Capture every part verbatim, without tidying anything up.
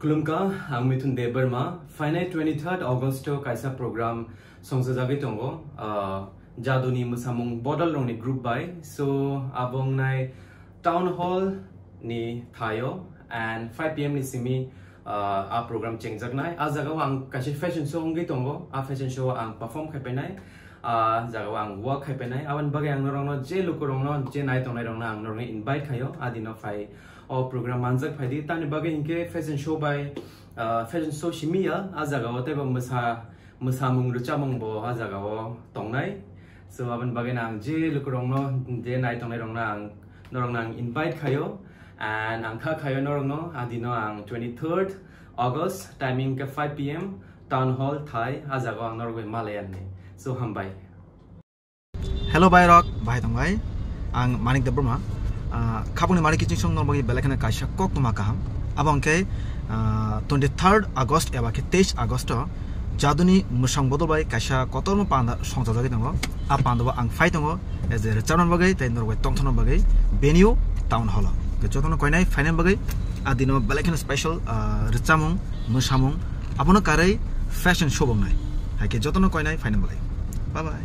Khulumkha, ang Mithun Debbarma. Phainai twenty-third August o kaisa program songsajagwi tongo, ah, Jaduni Mwsamung Bodol rokni group bai. So, abo wngnai Town Hall ni thaio and five P M ni simi, ah, a program chengjaknai. A jagao ang kaisa fashion show wngwi tongo. A fashion show o ang perform khai painai. Ah, jagao ang walk khai painai. Aboni bagwi ang norokno je lukurokno, je nai tongnairokno ang norokno invite khaio. A dino phai o program manjak phaidi. Tamni bagwi hinkhe fashion show bai, ah, fashion show simi ya. A jagao teibo mwsa, mwsamung rwchamung bo a jagao tongnai. So, aboni bagwi ang je lukurokno, je nai tongnairokno ang norokno ang invite khaio. And ang kha khaio norokno, a dino ang twenty-third August, timing khe five P M, Town Hall thai, a jagao ang norok bai malai anni. So, hambai. Hello, bai rok, bai tong bai. Ang Manik Debbarma. Ah, khapungni Manik Kitchen Song norok bai belai kheno kaisa kok tuma kaham. Abo hwnkhe, ah, twenty-third August eba khe teis August o Jaduni Mwsamung Bodol bai kaisa kotorma panda songsajagwi tongo. A panda bo ang phai tongo, as a rwchabna bagwi tei norok bai tongthokna bagwi venue Town Hall o. Hwnkhe jotono koinai phaina bagwi a dino belai kheno special, ah, rwchamung, mwsamung, abono karwi fashion show bo wngnai. Hai khe jotono koinai phaina bagwi. Bye bye.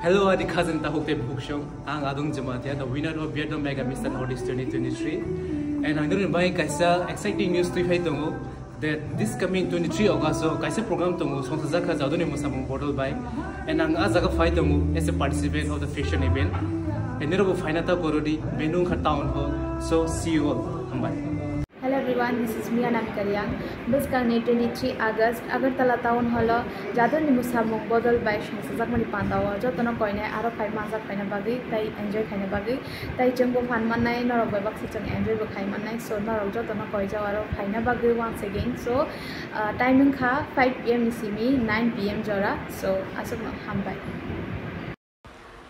Hello, adi khajang takhuk tei bukhuk song. Ang Adung Jamatia, the winner of Vietnam Mega Mister Northeast twenty twenty-three. And ang nini bai kaisa exciting news twi phai tongo that this coming twenty-three August o kaisa program tongo, songsajak kha Jaduni Mwsamung Bodol bai. And ang a jaga phai tongo as a participant of the fashion event. And nirok bo phaina ta korodi, venue kha Town Hall. So see you all. Hambai. Hello everyone, this is Mia Namikariang. Bwskangni twenty-three August Agartala Town Hall o Jaduni Mwsamung Bodol bai songsajakmani panda o jotono koinai aro phai manjak phaina bagwi tei enjoy khaina bagwi tei chwngbo phan mannai, norok bai baksa chwng enjoy bo khai mannai, so norok jotono koijak aro phaina bagwi once again. So, uh, timing kha five P M ni simi nine P M jora, so aswkno hambai.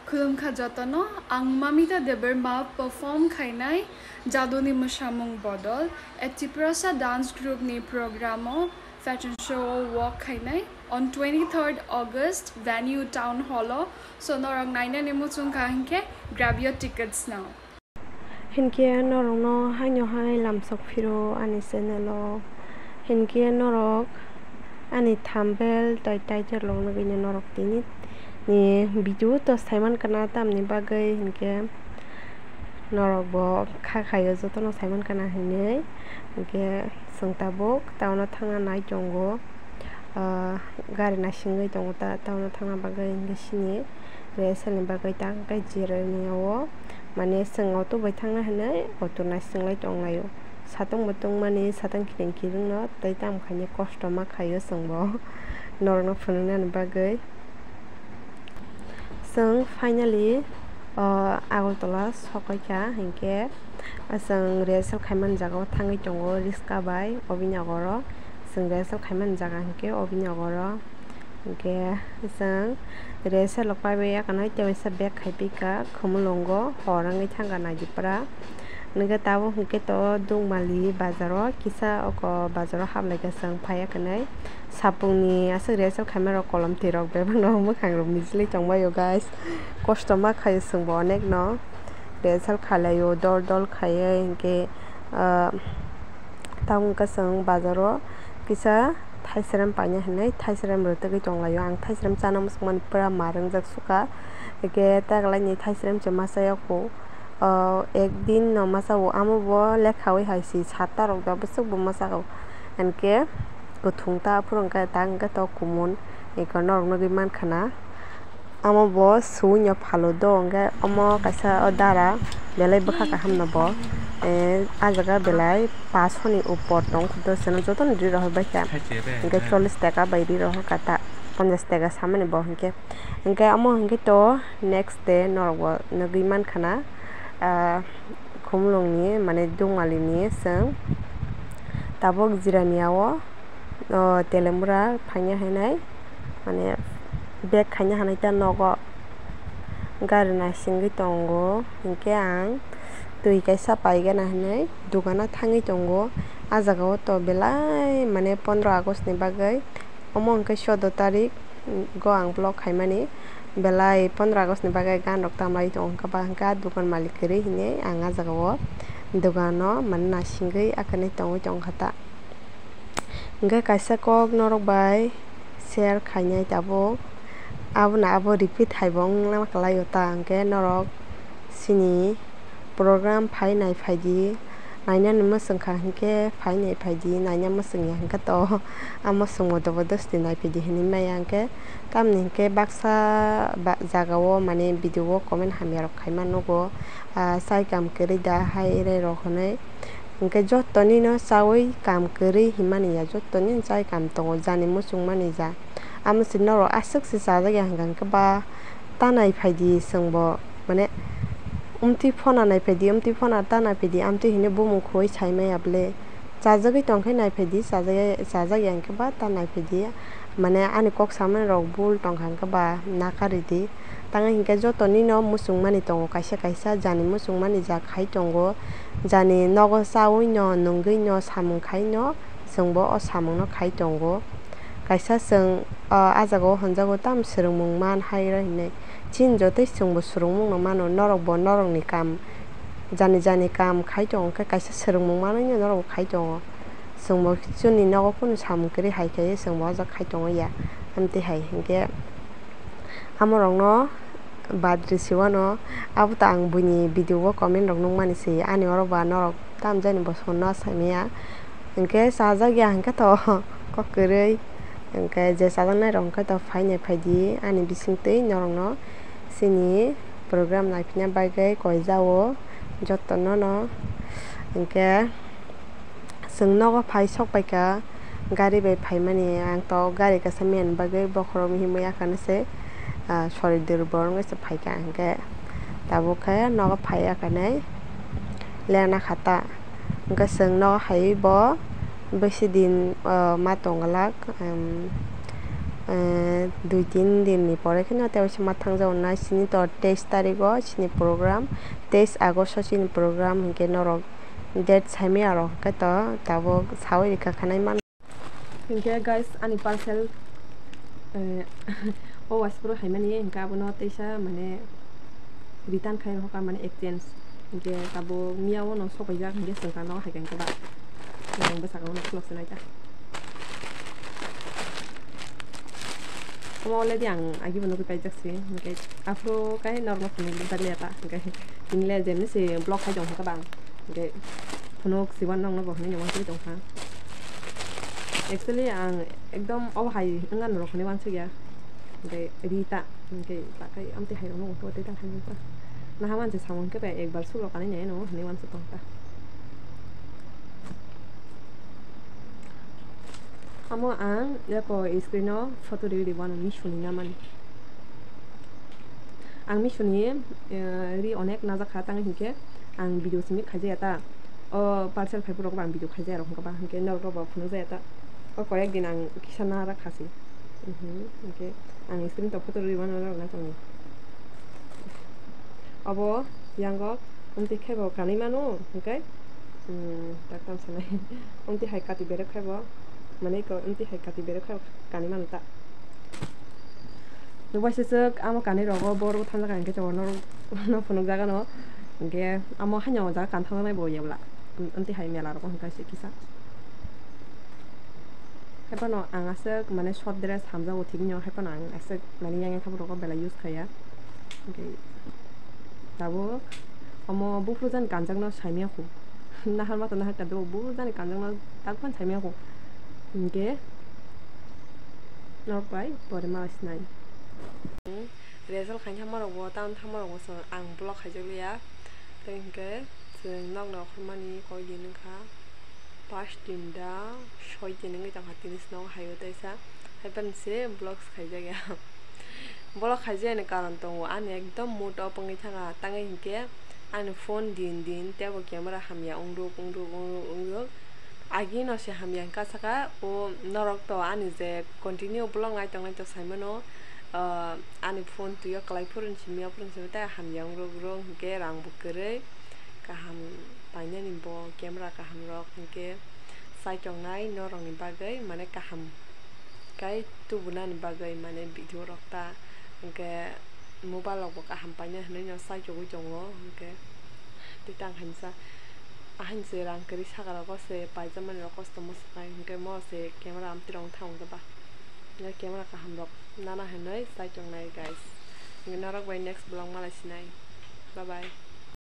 Khulumkha jotono, ang Mamita Debbarma perform khainai Jaduni Mwsamung Bodol, a Tiprasa dance group ni program o fashion show o walk khainai on twenty-third August, venue Town Hall o, so norok nainani muchung kha hinkhe grab your tickets now. Hinkhe norokno haino hai lamsok phiro ani channel o. Hinkhe norok ani thumbnail tei title rok nugwino norok tini ni video to saiman kana tamni bagwi hinkhe norok bo kha khaio jotono saiman kana hinwi. Hinkhe chwng tabuk town o thangna nai tongo. Ah, gari naisingwi tongo ta, town o thangna bagwi hinkhe sini rehearsal ni bagwi ta hwnkhe jirani o, mane chwng auto bai thangna hinwi auto naising lai tong laio. Satung bo tungmani, satung kiring kiring no tei tamo khainwi kosto ma khaio chwng bo norokno phunuknani bagwi. Chwng finally, ah, Agartala sokoi kha, hinkhe chwng rehearsal khaimani jaga o thangwi tongo riska bai, obini nokaro. Chwng rehearsal khaimani jaga hinkhe obini nokaro. Hinkhe chwng rehearsal rok paibai yakanai, tei waisa bag khai pika Khumulwngo, hor wngwi thangkha Naidipra. Hinkhe tabuk hinkhe to Dukmali bazaro, kisa oko bazaro haplaikha chwng phaiya kanai. Sapungni aswk rehearsal khaima rok kolom twi rok bebak no mwkhang rok mijili tongbaio guys. Kosto ma khaio chwngbo onek no. Rehearsal khailaio dol dol khaiwi hinkhe, ah, tabuk wngkha chwng bazaro kisa thaisrem paina hinwi thaisrem rwtwgwi tonglaio. Ang thaisrem chana muchungmani pura mar wngjak sukha. Hinkhe taklaini thaisrem se masa yokho, ah, ekdin no masa o, amo bo lekhawi hai se satta rok da bwswk bo masa o. Hinkhe kwthwng ta aphuru wngkha ta wngkha to kumun eko norok nugwi mankha na. Amo bo suwui no phalo do, hwnkhe omo kaisa o dara belai bwkha kaham no bo, eh, ah jaga belai paanch soni upor tong khe do, chwng jotono ri rohor bai kha, hwnkhe chollish taka bai ri rohor kha ta, ponchash taka samani bo hwnkhe, hwnkhe omo hwnkhe to next day norok bo nugwi mankha na, ah, Khumulwngni, mane, Dukmalini chwng tabuk jirania o, o, Telemura phaina hinwi, mane, bag khaina hinwi ta nogo gari naisingwi tongo. Hinkhe ang twi kaisa paigana hinwi dukano thangwi tongo. Ah jaga o to belai, mane, pondro August ni bagwi. Omo hwnkhe soddo tarik, go ang vlog khaimani, belai pondro August ni bagwi gan rok tamlai tongo, hwnkhe ba hwnkhe ah dukan malik kwrwi hinwi ang ah jaga o dogano mane naisingwi akhani tongwi tongkha ta. Hwnkhe kaisa kok norok bai share khainai tabuk, abono abo repeat haibo wngna kwlaio ta, hwnkhe norok chini program phai nai phaidi, nainani mwchwngkha hwnkhe phai nai phaidi, naina mwchwngya hwnkhe to a mwchwngbo jobodosti nai phaidi hinwi maya hwnkhe. Tamni hwnkhe baksa ba-, jagao mane video o comment hamya rok khaima nugo, ah, chai kam kwrwi da hai ere rok hinwi. Hwnkhe jottoni no chaui kam kwrwi hinmani ya, jottoni no chai kam tongo, jani muchung mani ja. Amo se norok aswk se chajak ya hwnkha hwnkhe ba ta nai phaidi chwngbo, mane, umtwi phona nai phaidi, umtwi phona ta nai phaidi, amtwi hinwi bumung khoi sai maya bwle. Chajagwi tongkhe nai phaidi, chajak ya, chajak ya hwnkhe ba ta nai phaidi. Mane ani kok samani rok bul tongkha hwnkhe ba nakaridi. Tangwi hwnkhe joto nino muchungmani tongo kaisa kaisa, jani muchungmani ja khai tongo, jani nogo chaui no, nungwi no, samung khai no, chwngbo o samung no khai tongo. Kaisa chwng, o, ah jagao hwnjago tamo swrwngmung man hai rw hinwi. Chini jotoi chwngbo swrwngmung no mano, norokbo norokni kam, jani jani kam khai tongo, hwnkhe kaisa swrwngmung manwi no norokbo khai tongo. Chwngbo chini nogo kunu samung kwrwi hai khe chwngbo o jaga khai tongo ya, amtwi hai hwnkhe. Amorokno badri siwano, abo ta ang buini video o comment rok nukmani se, ani oro ba norok tamjani bosongo no saimaya. Hwnkhe chajak ya hwnkhe to kok kwrwi, hwnkhe je chajaknai rok hwnkhe to phainai phaidi ani bisingtwi norokno chini program naipina bagwi koi jao jotono no. Hwnkhe. Chwng nogo phai sok paikha, gari bai phaimani, ang to gari kaisa miyani bagwi bokhorok himwi yakarnase, ah, sori dwrwk borok wngwi se phaikha, hwnkhe tabuk khe nogo phai yakarnai lengna kha ta. Hwnkhe chwng nogo hai bo bisi din, ah, ma tongglak, em, eh, dui tin din ni pore kheno tei waisa ma thangjago nai. Chini to teis tarigo chini program, teis August o chini program, hwnkhe norok date saimaya rok hwnkhe to tabuk saui rwkha khanai mano. Hwnkhe guys, ani parcel, eh, o waisukro haimani hwnkhe abono teisa mane return khai rohorkha mane exchange. Hwnkhe tabuk miyao no sopaijak hwnkhe chwng tangno haikhe hwnkhe ba. Ang bwsakao no khulokse naikha. Omo already ang agibo nugui paijak se, hwnkhe aphuru khe norokno phunuk rwjakliya ta, hwnkhe tini le jemni se vlog khai tongkha bang, hwnkhe phunuk siwan nokno bo hinui wansugui tongkha. Actually ang ekdom obo hai wngya norok hinui wansugya, hwnkhe ri ta, hwnkhe takhai amtwi hai rokno unkhe tei tang khaijak ta. Naha manse samung khe bai ekbar sulo kanui nai no hinui wansuk tongkha. Amo ang eko screen o photo ri ri wano ni suni na mani. Ang misuni, eh, ri onek najak kha, tang hinkhe ang video simi khaijaya ta. O parcel phaiphuru rok bo ang video khaijaya rok hwnkha ba, hinkhe norok rok bo phunukjaya ta. O koyek din ang kisa narak kha si. Mhm, hinkhe ang screen to photo ri wano norok na tongni. Obo yango amtwi khe bo kanwi mano, hinkhe, hmm, tak tam sanai. Amtwi hai kati berek khai bo, mane ko amtwi hai kati berek khai bo kanwi mano ta. Nukbaisajak amo kanwi rogo, bo rogo thangjak hinkhe chwng norok no phunukjak ano. Hinkhe amo haino o jaga kan thangjaknai bo yabla. Amtwi hai mela rogo hinkhe se kisa. Haiphano ang aswk mane short dress hamjago thikno, haiphano ang aswk mane yang yang khabu rogo belai use khaiya. Hinkhe tabuk omo buphuru jani kanjakno saimya khu. Nahar mata nahar kado buphuru jani kanjakno tak phano saimya khu. Hinkhe norok bai pore mala sinai. Result khaina thamarokbo, town thamarokbo chwng ang block khaijakliya. Tei hinkhe chwng nokno okhormani koi din wngkha. Pash din da soi din wngwi tongkha, tini se nogo haio teisa. Haiphano se block khaijak ya. Block khaijakni karon tongo, ani ekdom mood off wngwi thangkha. Tangwi hinkhe ani phone din din teibo camera hamya wngruk wngruk wngruk wngruk. Agino se hamya wngkha saka, o norok to ani je continue vlog naitok naitok saimano, ah, ani phone twi o kwlai phuru simi o phuru simi tei hamya wngrok wngrok hinkhe rang bo kwrwi kaham painani bo camera kaham rok hinkhe chaitok nai norok ni bagwi mane kaham kai tubunani bagwi mane video rok ta hinkhe mobile rok bo kaham paina hinwi no chaitogwi tongo hinkhe tei tang hamsa. Ahain se rang kwrwi saka rogo se paijama ni rok kosto mwswknai, hinkhe mo se camera amtwi rok thang khe ba. Hinkhe camera kaham rok nana hinwi chai tongnai guys. Hinkhe norok bai next vlog malai sinai. Bye bye.